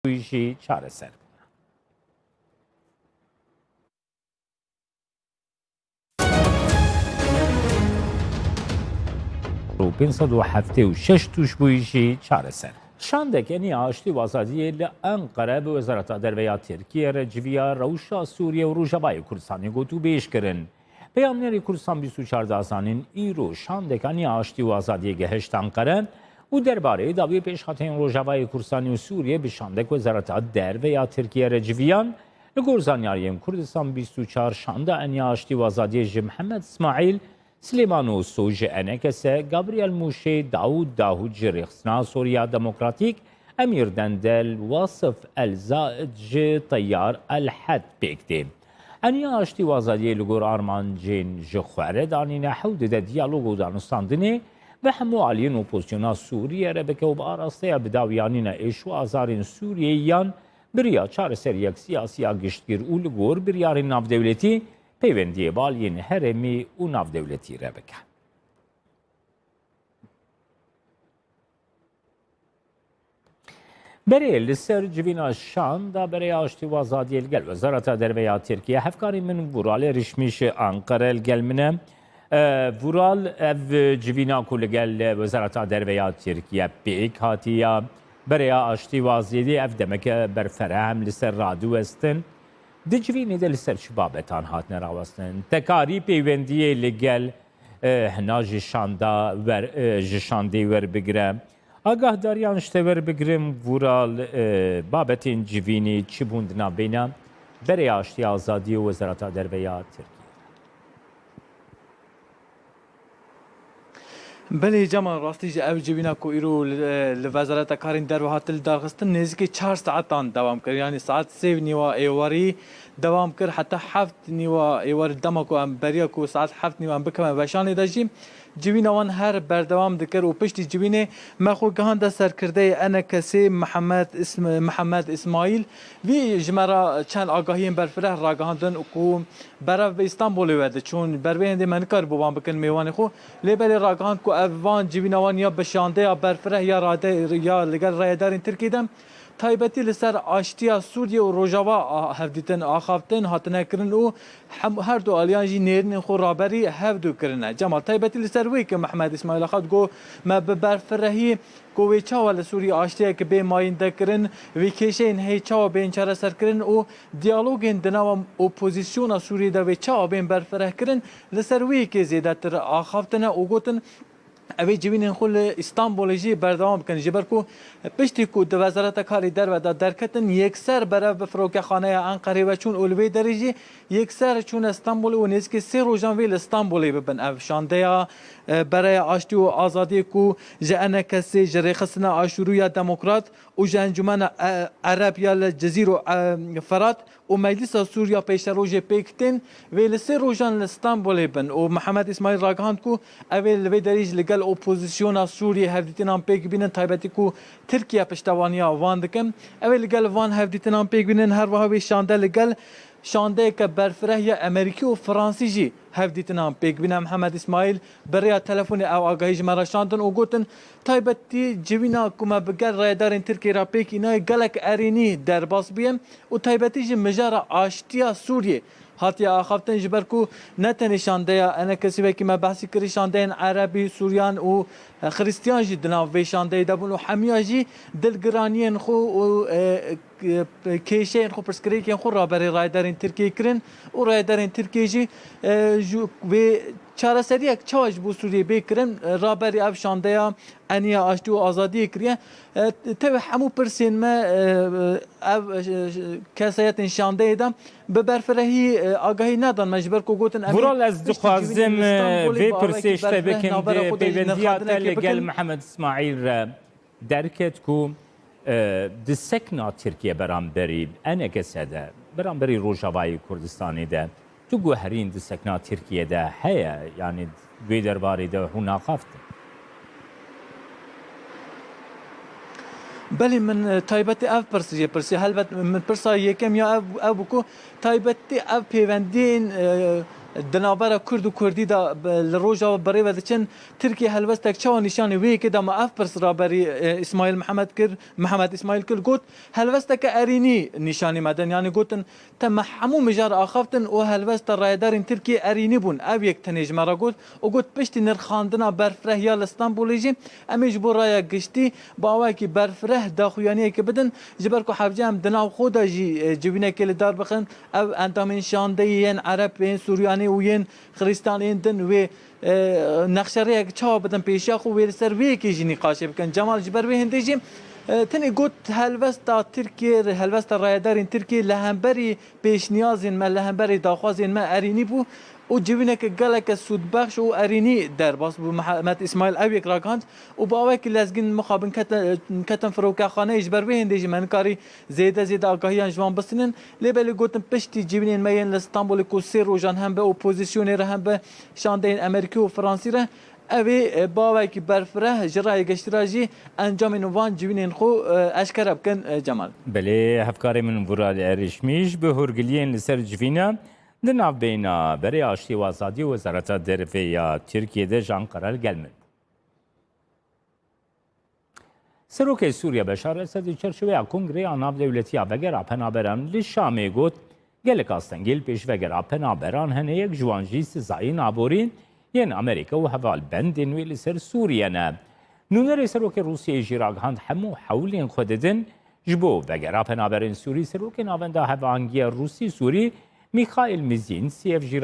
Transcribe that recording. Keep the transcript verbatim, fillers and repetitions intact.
bûyî jî çareser bûne. Û pênc sed û heftê û şeş tûşbûyî jî çareser. Şandek Enî Aştî û Azadiyê li Enqere bi Wezareta Derve ya Tirkiyê re civiya rewşa Sûriyê û Rojavayê Kurdistanê gotûbêj kirin. Peyamnerê Kurdistan bîst û çar da zanîn, îro şandek Enî Aştî û Azadiyê gehişt Enqere û derbarê dawiyê pêşhateyên Rojavayê Kurdistanê û Sûriyê bi şandek Wezareta Derve ya Tirkiyê re civiyan. Li gor zanyariyên Kurdistan bîst û çar, şanda Enî Aştî û Azadiyê ji Mihemed Îsmaîl, Silêman Oso ji E N K S, Gabriel Mûşê, Dawûd Dahûd ji Rêxistina Sûriya Demokratîk, Emîr Dendel, Wasif El Zaid ji Teyar El Hed pêk tê. Enî Aştî û Azadiyê li gor armancên ji xwe re danîne hewl dide diyalog û danûstandinê bi hemû aliyên opozisyona Sûriyê re bike û bi arasteya bidawiyanîna êş û azarên Sûriyê yan bi riya çareseriyek siyasî ya giştgir û li gor biryarên navdewletî peywendiyê bi aliyên herêmî û navdewletî re bike. Berê li ser civîna şanda Bereya Aştî û Azadiyê li gel Wezareta Derve ya Tirkiye, hevkarê min Vural Erişmîş ji Ankara li gel min e. E, Vural, ev civîna ku li gel Wezareta Derve ya Tirkiye pêk hatiye, Bereya Aştî û Azadiyê ev demeke berfireh em li ser radiwestin. Di civînê de li ser çi babetan hatine rawestin? Te karî peywendiyê li gel, e, hina ji şanda wer, e, ji şandê werbigire. Agahdariyan ji te werbigirim, Vural, e, babetên civînî çi bûn di navbeyna Bereya Aştiya Azadiyê û Wezareta Derve ya Tirkiyê? Belê Cemal, rastî jî ev civîna ku îro li, li Wezareta Karên Derve hate lidarxistin, nêzîkî çar saetan dewam kir. Yanî saet sê û nîva êwarî dewam kir, heta heft nîva êwarî, dema ku em beriya ku saet heft nîva em bikevin weşanê de jî, civîna wan her berdewam dikir û piştî civînê me xwe gihande serkirdeyê E N K S'ê Mihemed Îsm-, Mihemed Îsmaîl. Vî ji me re çend agahiyên berfireh ragihandin ku berev bi Îstanbulê ve diçûn. Ber vê hêndê me nikaribû wan bikin mêvanê xwe. Lê belê ragihand ku ev van civîna wan ya bi şandeya berfireh ya rade-, ya li gel rayedarên Tirkiyê de, taybetî li ser aştiya Sûriye û Rojava a-, hevdîtin axaftin hatine kirin û hem-, her du aliyan jî nêrînên xwe raberî hevdu kirine. Cemal, taybetî li ser wê ke Mihemed Îsmaîl axaft, got, me bi berfirehî ku wê çawa li Sûriyê aştiyek bê mayîndekirin, wê kêşeyên heyî çawa bên çareserkirin û diyalogên di nava opozîsyona Sûriyê de wê çawa bên berfirehkirin, li ser wê yekê zêdetir axaftine û gotin, ew ê civînên xwe li Îstanbulê jî berdewam bikin. Ji ber ku piştî ku di Wezareta Karê Derve de derketin, yekser berev bi firokexaneya Enqerê ve çûn û li vê derê jî yekser çûne Stenbolê û nêzîkî sê rojan vê li Stenbolê bibin. Ev şandeya, e, Bereya Aştî û Azadiyê ku ji E N K S'ê, ji Rêxistina Aşûrû ya Demokrat û ji Encûmena, e, Ereb ya li Cizîr û, e, Ferat û Meclisa Sûriya Pêşerojê pêk tên, vê li sê rojan li Stenbolê bin û Mihemed Îsmaîl ragihand ku ew ê li vê derê jî li gel opozîsyona Sûriyê hevdîtinan pêk bînin, taybetî ku Tirkiye piştevaniya wan dikin. Ew ê li gel van hevdîtinan pêk bînin, her wiha wê şande li gel şandeyeke berfireh ya Amerîkî û Fransî jî hevdîtinan pêk bîne. Mihemed Îsmaîl bi rêya telefonê ew agahî ji me re şandin û gotin, taybetî civîna ku me bi gel rayedarên Tirkiyê re pêk înaye gelek erênî derbas bûye û taybetî jî mijara aştiya Sûriyê hatiye axaftin, ji ber ku ne tenê şandeya E N K S'ê, wekî me behsî kirî, şandeyên Erebî, Sûriyan û, e, Xiristiyan jî di nav vê şandeyê de bûn û hemiya jî dilgiraniyên xwe û, e, k-, kêşeyên xwe, pirsgirêkên xwe raberê rayedarên Tirkiyê kirin û rayedarên Tirkiyê jî, e, ji vê çareseriyek çawa ji bo Sûriyê bê kirin, e, raberî ev şandeya Eniya Aştî û Azadiyê kiriye. E, tevî hemû pirsên me, e, ev, e, kesayetên şandeyê de bi berfirehî, e, agahî nedan me, ji ber ku gotin, em ê Vural, ez piştî dixwazim, civînê li Stenbolê vê bi pirsê awayekî ji te berfireh bikim, navbera xwe de ji nexadinekê bikin. Pêvendiya te li gel Mihemed Îsmaîl re derket ku, e, di sekna Tirkiye beramberî E N K S de, beramberî Rojavayê Kurdistanê de, tu guherîn di sekna Tirkiye de heye, yanî vê derbarê de hûn axaftin? Belê, min, e, taybetî ev pirs jê pirsî. Helbet min pirsa yekem ya ev, ev bû ku taybetî ev pêvendiyên, e, Di navbera Kurd û Kurdî de, bi-, li Rojava bi rê ve diçin, Tirkiye helwestek çawa nîşanî wê yekê de, ma ev pirs raberî, e, Îsmaîl Mihemed kir, Mihemed Îsmaîl kir, got, helwesteke erînî nîşanî me din. Yanî gotin, te me hemû mijar axaftin û helwesta rayedarên Tirkiye erînî bûn. Ev yek tenê ji me re got û got, piştî nirxandina berfireh ya li Stenbolê jî, em ê ji bo raya giştî bi awayekî berfireh daxuyaniyekê bidin, ji ber ku hevce em di nav xwe de jî, e, civînekê li dar bixin. Ev endamên şandeyê yên Ereb, yên Suryanî û yên Xirîstan, yên din wê, e, nexşerêyek çawa bidin pêşiya xwe, wê li ser wê yekê jî nîqaşê bikin. Cemal, ji ber wê hindê jî, e, tenê got helwesta Tirkiye, helwesta rayedarên Tirkiye li hemberî pêşniyazên me, li hemberî daxwazên me erînî bû û civîneke geleke sûdbexş û erînî derbas bû. Mihemed Îsmaîl ev yek ragihand û bi awayekî lezgîn mixabin kete-, ketin firokexaneyê. Ji ber wê hindê jî me nikarî zêde zêde agahiyan ji wan bistînin. Lê belê gotin piştî civînên me yên li Stenbolê ku sê rojan hembe opozisyonê re hembe şandeyên Amerîkî û Fransî re, ew ê, e, bi awayekî berfireh ji rayê giştî re jî encamên wan civînên xwe, e, eşkere bikin, e, Cemal. Belê, hevkarê min Vural Erişmîş bi hûrgiliyên li ser civîna di navbeyna berê aştî û azadî û Wezareta Derve ya Tirkiye de ji Ankara li gel min. Serokê Sûriye Beşar Esed di çerçeveya Kongreya Navdewletî ya Vegera Penaberan li Şamê got, gelek astengî li pêş vegera penaberan hene, yek ji wan jî sizayên aborî yên Amerîka û hevalbendên wê li ser Sûriye ne. Nûnerê Serokê Rûsiyeyê jî ragihand, hemû hewlên xwe didin ji bo vegera penaberên Sûrî. Serokê Navenda Hevangiya Rûsî-Sûrî Mîxaîl Mizînsîyev jî